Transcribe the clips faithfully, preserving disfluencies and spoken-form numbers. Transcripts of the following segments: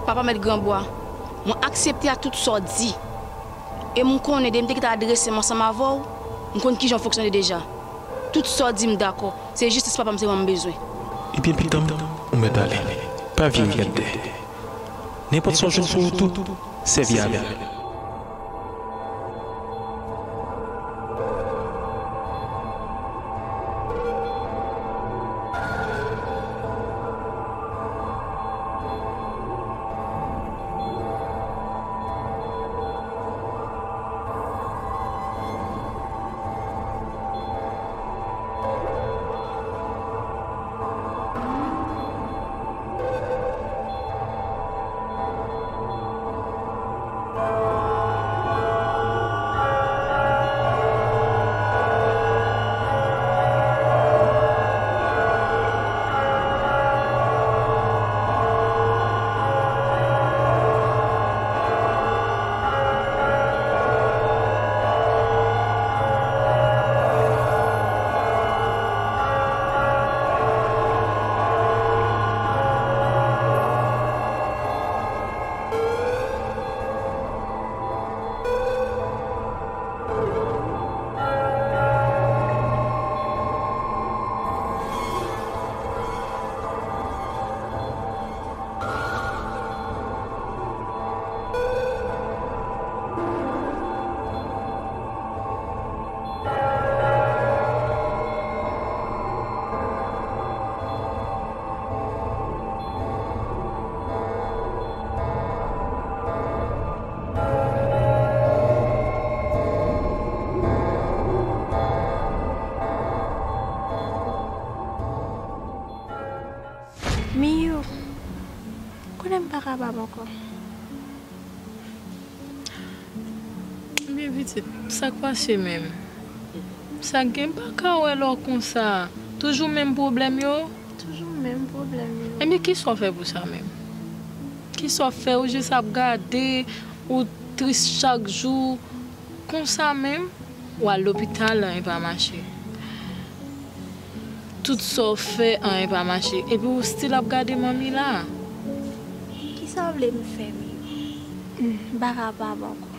Papa Mèt Granbwa, mwen aksepte ak tout sa w di. E m konnen depi m te gentan adrese m ansanm avè w, m konn kijan w fonksyone deja. Tout sa w di m dakò. Se jistis papa m sèlman m bezwen. Ebyen pitan m, ou mèt ale. Pa vire gad dèyè. Nenpòt sa w jwenn pou ou tou, sèvi avè l. Miyou, konnen m pa kapab ankò. Ebyen pitit, sa k pase menm? Sa k gen, m pa ka wè lè w konsa. Toujou menm pwoblèm yo? Toujou menm pwoblèm yo. Ebyen kisa w fè pou sa menm? Kisa w fè? Ou jis ap gade, ou tris chak jou, konsa menm? W al lopital, anyen pa mache. Tout sa w fè, anyen pa mache. Epi ou still ap gade manmi la. Kisa w vle m fè, Miyou? M pa kapab ankò.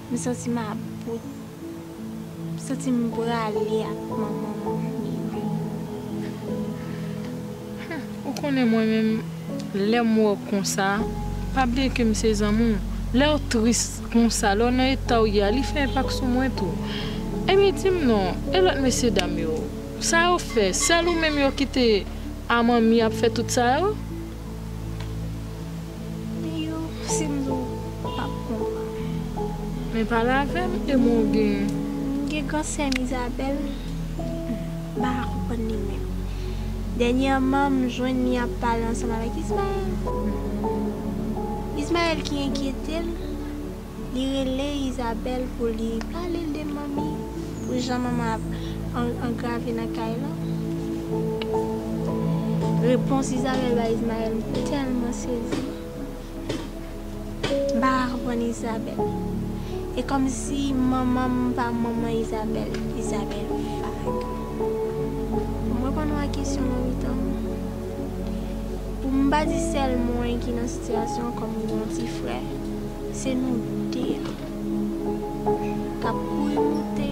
M santi m about. M santi m prale ak manman m, Miyou. Ou konnen mwen menm, lè m wè w konsa, pa bliye ke m se zanmi w. Lè w tris konsa, lè w nan eta w ye a, li fè enpak sou mwen tou. Ebyen di m non, e lòt mesye dam yo, sa yo fè, sèl ou menm yo kite a manmi ap fè tout sa yo? Miyou, si m di w, w p ap konprann. Men pale avè m, e mwen w gen? M gen gran sè m Izabèl, m pa ka konprann li menm. Dènyèman, m jwenn li ap pale ansanm avèk Ismaël. Ismaël ki enkyete l, li rele Izabèl pou li pale l de manmi, pou jan manman ap an-, angrave nan kay la. Repons Izabèl bay Ismaël, m tèlman sezi. M pa ka konprann Izabèl. E kòmsi manman m pa manman Izabèl, Izabèl vag. Pou m reponn ou a kesyon nan mitan m, pou m pa di sèl mwen ki nan sitiyasyon an kòm yon ti frè, se nou de a k ap kouri moute,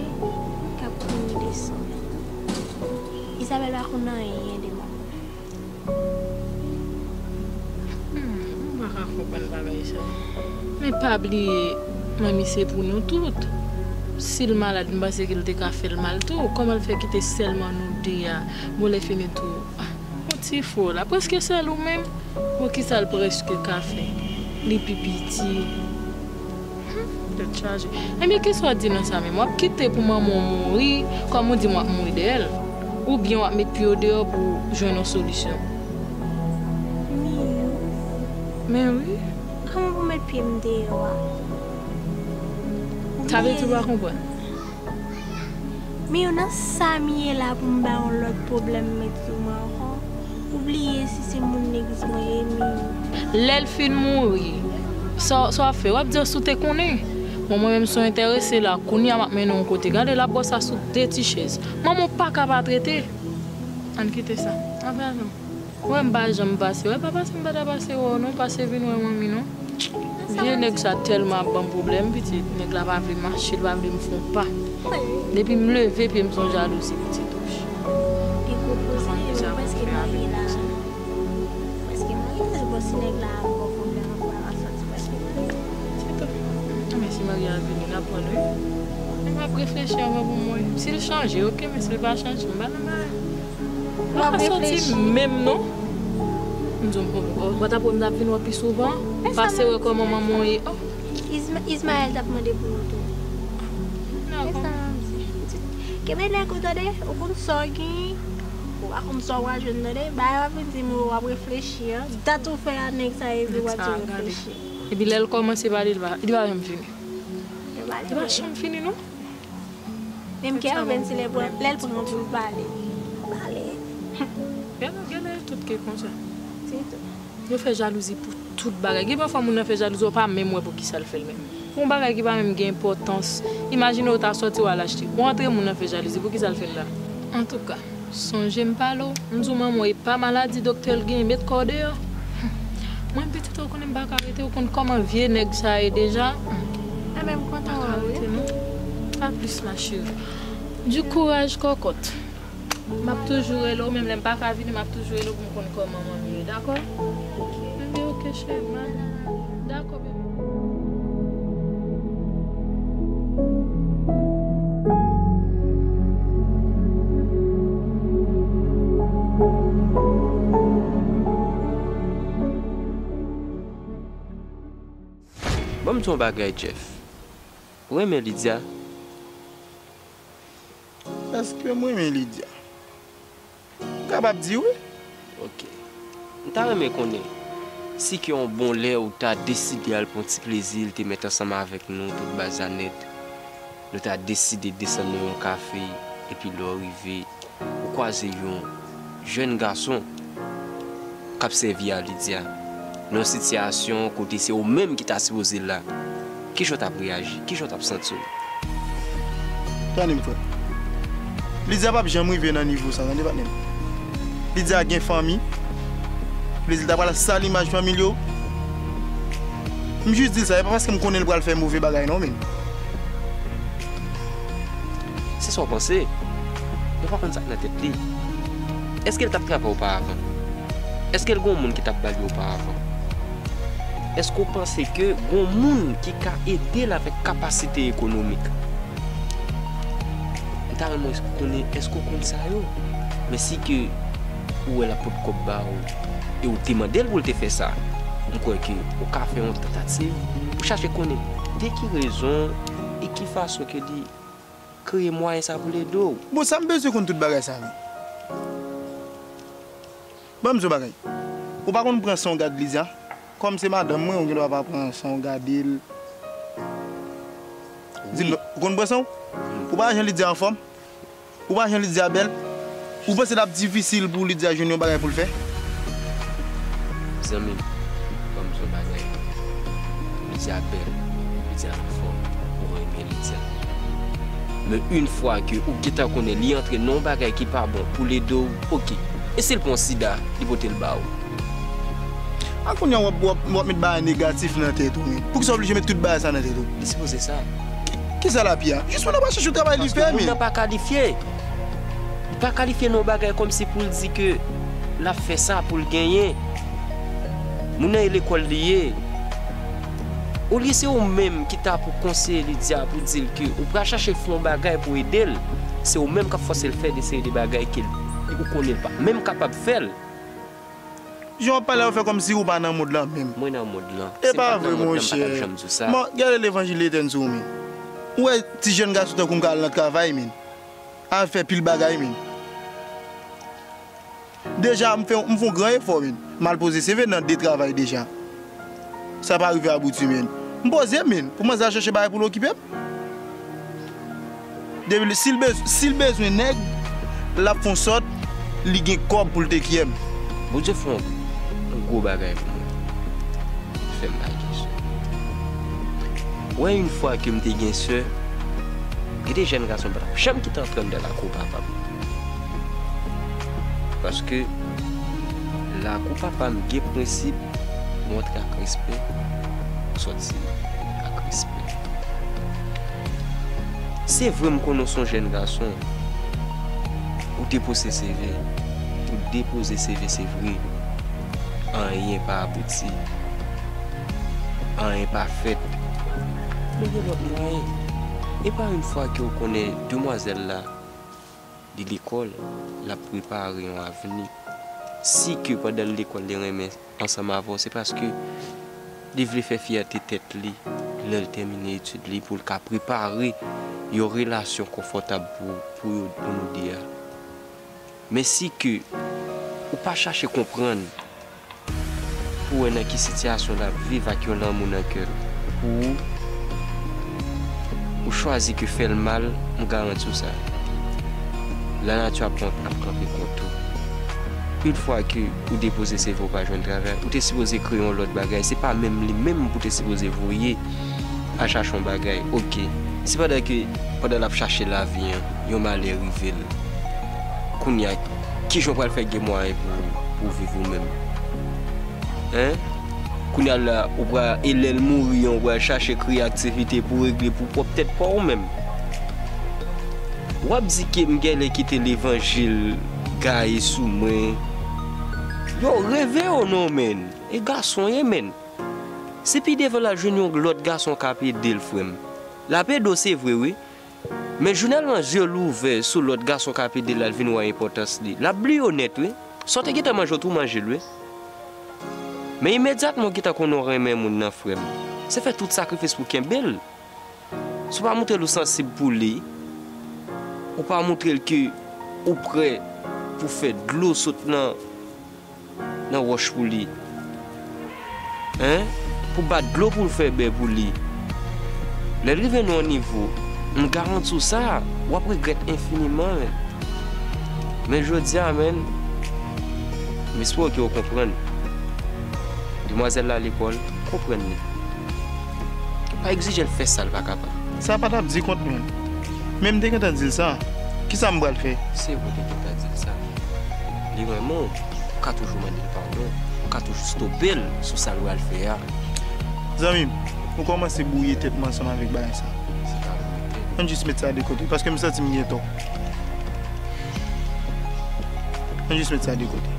k ap kouri desann. Izabèl pa konn anyen de manman m. Hmm, m pa ka konprann bagay sa. Men pa bliye, manmi se pou nou tout. Si l malad, m panse ke l te ka fè l mal tou. Kòman l fè kite sèlman nou de a? Bon, lè fini tou, ah, yon ti fo la, prèske sèl ou menm. Bon, kisa l prèske ka fè? Li pi piti. Hmm, tèt chaje. Ebyen, kisa w di nan sa menm? W ap kite pou manman w mouri, kòm ou di m w ap mouri dèyè l? Oubyen w ap met pye w deyò pou w jwenn yon solisyon? Miyou. Men wi. Kòman pou m met pye m deyò a? Sa vle di w pa konprann? Men yo nan sa m ye la pou m bay yon lòt pwoblèm met sou mwen ankò. Ou bliye si se moun legliz mwen ye, men. Lè l fin mouri, sa, sa w ap fè? W ap di yo si w te konnen. Bon, mwen menm, si w enterese la, kounye a m ap mennen w yon kote. Gade, l ap ba w sa sou de ti chèz. Manman w pa ka pa trete. Ann kite sa. Ann fè avan. Wè m pa janm pase. Wè pa pase m pa ta pase wè w non, pase vin wè manmi non. Vye nèg sa tèlman ap ban m pwoblèm, pitit. Nèg la pa vle mache, l pa vle m fè yon pa. Depi m leve pye m se yon jalouzi, pitit. Li pwopoze, mwen prèske marye la. Prèske marye, se bon si nèg la ap ban pwoblèm ankò, a sòti prèske marye. Se tou. Men si marye a vini, n ap pran l wi. Men m ap reflechi anvan pou m wè. Si l chanje, oke, men si l pa chanje, m pa nan bagay. L pa sòti menm non. M di w, m pa ta pou m t ap vin wè pi souvan. Pase wè kòman manman w ye. Oh. Isma- Ismaël t ap mande pou nou tou. Men sa m di. Kenbe nèg ou tande, ou konn sa w gen, ou pa konn sa w pral jwenn tande. Bagay w ap vin di m w ap reflechi an. Dat ou fè a nèg sa epi w ap di w reflechi. Epi lè l kòmanse pale, li pa, li pa janm fini. Li pa janm fini non. Menm kè anven se lè pran, lè l pran pou l pale. Pale. Gade, gade tout ke konsa. Se tou. Yo fè jalouzi pou tout bagay. Gen pafwa moun nan fè jalouzi, ou pa menm wè poukisa l fè l menm. Pou yon bagay ki pa menm gen enpòtans. Imajine w ta sòti w al achte. Ou antre moun nan fè jalouzi, poukisa l fè l la? Antouka, sonje m pale w, m di w manman w e pa maladi doktè l genyen, met kò w deyò. Mwen pitit ou konnen m pa ka rete, ou konn kòman vye nèg sa ye deja. Enben m kontan wè w wi. Pa plis ma chérie. Du courage kòkòt. M ap toujou rele w, menm lè m pa ka vini, m ap toujou rele w pou m konn kòman manmi ye, dakò? Enben, oke, cheri, m a, dakò, bebe. Ban m di w yon bagay, Jeff. Ou renmen Lydia? Èske m renmen Lydia? M kapab di wi. Ok. M ta renmen konnen si ke yon bon lè ou ta deside al pran ti plezi, l te mèt ansanm avèk nou tout bazanèt. Nou ta deside desann nan yon kafe, epi lè w rive, ou kwaze yon jèn gason k ap sèvi a Lydia nan yon sitiyasyon kote se ou menm ki ta sipoze la, kijan w t ap reyaji? Kijan w t ap santi w? Tande m, frè. Lydia p ap janm rive nan nivo sa, tande, patnè m. Lydia gen fanmi. Vle di l ta pral sal imaj fanmi l yo. M jis di l sa, e pa paske m konnen l pral fè move bagay, non, men. Se sa w panse? Ou pa konn sa k nan tèt li. Èske l t ap travay oparavan? Èske l gen yon moun ki t ap ba li oparavan? Èske w panse ke gen yon moun ki ka ede l avèk kapasite ekonomik? M ta renmen konnen èske w konn sa yo? Men si ke ou wè l ap pot kòb ba ou e ou te mande l pou l te fè sa, m kwè ke ou ka fè yon tantativ pou chache konnen de ki rezon e ki fason ke li kreye mwayen sa pou l ede w. Bon, sa m bezwen konn tout bagay sa menm? Ban m di w bagay. Ou pa konn pran san w gad Lydia? Kòm se madanm mwen, ou gen dwa pa pran san w gade l. Di m non, ou konn pran san w? Ou pa wè jan Lydia anfòm? Ou pa wè jan Lydia bèl? Ou panse l ap difisil pou Lydia jwenn yon bagay pou l fè? Zanmi m, ban m di w yon bagay. Lydia bèl, Lydia anfòm, ou renmen Lydia. Men yon fwa ke ou gentan konnen li antre nan yon bagay ki pa bon pou l ede w, oke. E si l pran sida, li pote l ba ou? A kounye a w ap, w ap, w ap met bagay negatif nan tèt ou, men. Poukisa w oblije met tout bagay sa nan tèt ou? Li sipoze sa. Ki, kisa l ap ye a? Jis moun nan pa chèche yon travay li fè, men. Paske moun nan pa kalifye. Li pa kalifye nan yon bagay kòmsi pou l di ke l ap fè sa pou l genyen. Moun nan e lekòl li ye. Olye se ou menm ki ta pou konseye Lydia pou di l ke ou pral chache fè yon bagay pou ede l, se ou menm k ap fòse l fè de seri de bagay ke l, ou konnen l pa menm kapab fè l. Jan w ap pale a, ou fè kòmsi ou pa nan mond lan menm. Mwen nan mond lan. E pa vre, monchè. Gade levanjil etèn sou ou, men. Ou wè ti jèn gason tankou m ka al nan travay, men. Al fè pil bagay, men. Deja, m fè, m fè yon gran efò, men. M al poze C V nan de travay deja. Sa pa rive abouti, men. M poze, men, pou manzè a chèche bagay pou l okipe m. Depi l, si l bez-, si l bezwen nèg, l ap fè yon sòt, li gen kòb pou l te kyè m. Bondye fè yon gwo bagay pou mwen. Li fè m pa gen sè. Wè, yon fwa ke m te gen sè, gen de jèn gason pa t ap janm kite antre anndan lakou papa m. Paske, Lakou papa m gen prensip, m antre ak respè, m sòti ak respè. Se vre m konnen w se yon jèn gason, ou depoze C V, ou depoze C V se vre, anyen pa abouti, anyen pa fèt. Men gen lòt mwayen. E pa yon fwa ke w konnen demwazèl la, li lekòl, l ap prepare yon avni. Si ke pandan l lekòl li renmen ansanm avè w, se paske li vle fè fyète tèt li lè l tèmine etid li pou l ka prepare yon relasyon konfòtab pou, pou, pou nou de a. Men si ke ou pa chache konprann pou wè nan ki sitiyasyon l ap viv ak yon lanmou nan kè l pou ou, ou chwazi ke fè l mal, m garanti w sa, lanati ap, ap kanpe kont ou. Yon fwa ke ou depoze C V ou pa jwenn travay, ou te sipoze kreye yon lòt bagay. Se pa menm li menm pou te sipoze voye al chache yon bagay. Oke. Se pandan ke, pandan l ap chache lavi an, yon malè rive l. Kounye a, kijan w pral fè gen mwayen pou, pou viv ou menm? Hein? Kounye a la, ou pral, e lè l mouri an, ou pral chache kreye aktivite pou regle pou pwòp tèt pa w menm. W ap di ke m genlè kite levanjil gaye sou mwen. Yo, reve yo non, menn. E gason ye, menn. Se pi devan l al jwenn yon lòt gason k ap ede l, frè m. L ap ede w, se vre, wi. Men jounèlman, zye l ouvè sou lòt gason k ap ede l, l al vin wè enpòtans li. L ap bliye w nèt, wi. Sa w te gentan manje, w tou manje l, wi. Men imedyatman, w gentan konnen w renmen moun nan, frè m. Se fè tout sakrifis pou kenbe l. Si w pa montre l ou sansib pou li, ou pa montre l ke ou prè pou fè dlo sot nan, nan wòch pou li, hein, pou bat dlo pou l fè bè pou li, lè l rive nan yon nivo, m garanti w sa, w ap regrèt enfiniman, men. Men jodi a, menn, m espere ke w konprann. Demwazèl la lekòl, konprann li. Pa egzije l fè sa l pa kapab. Sa pa t ap di kont mwen. Men m te gentan di l sa. Kisa m pral fè? Se vre w te gentan di l sa. Li renmen w, ou ka toujou mande l padon. Ou ka toujou stope l sou sa l pral fè a. Zanmi m, ou kòmanse bwouye tèt mwen ansanm avèk bagay sa. Se pa vre w te. Ann jis met sa de kote, paske m santi m gen tò. Ann jis met sa de kote.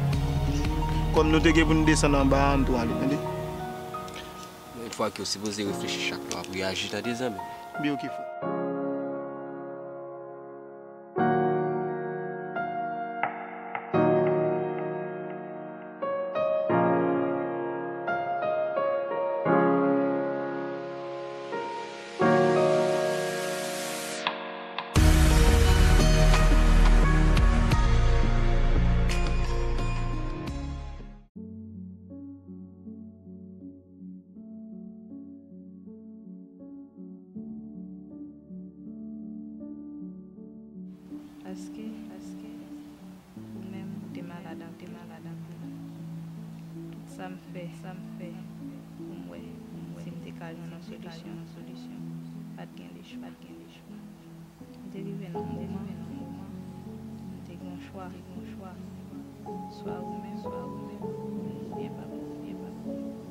Kòm nou te gen pou n desann anba a, ann tou ale, tande? Yon fwa ke w sipoze reflechi chak lè w ap reyaji, tande, zanmi m? Byen, oke, frè. Paske, paske, ou menm, ou te malad anpil, ou te malad anpil. Tout sa m fè, sa m fè, pou m wè, pou m wè, si m te ka jwenn yon solisyon, pa t gen lechwa, pa t gen lechwa. M te rive nan yon moman, nan yon moman, m te gen yon chwa, te gen yon chwa. Swa ou menm, swa ou menm, oubyen papa, oubyen papa.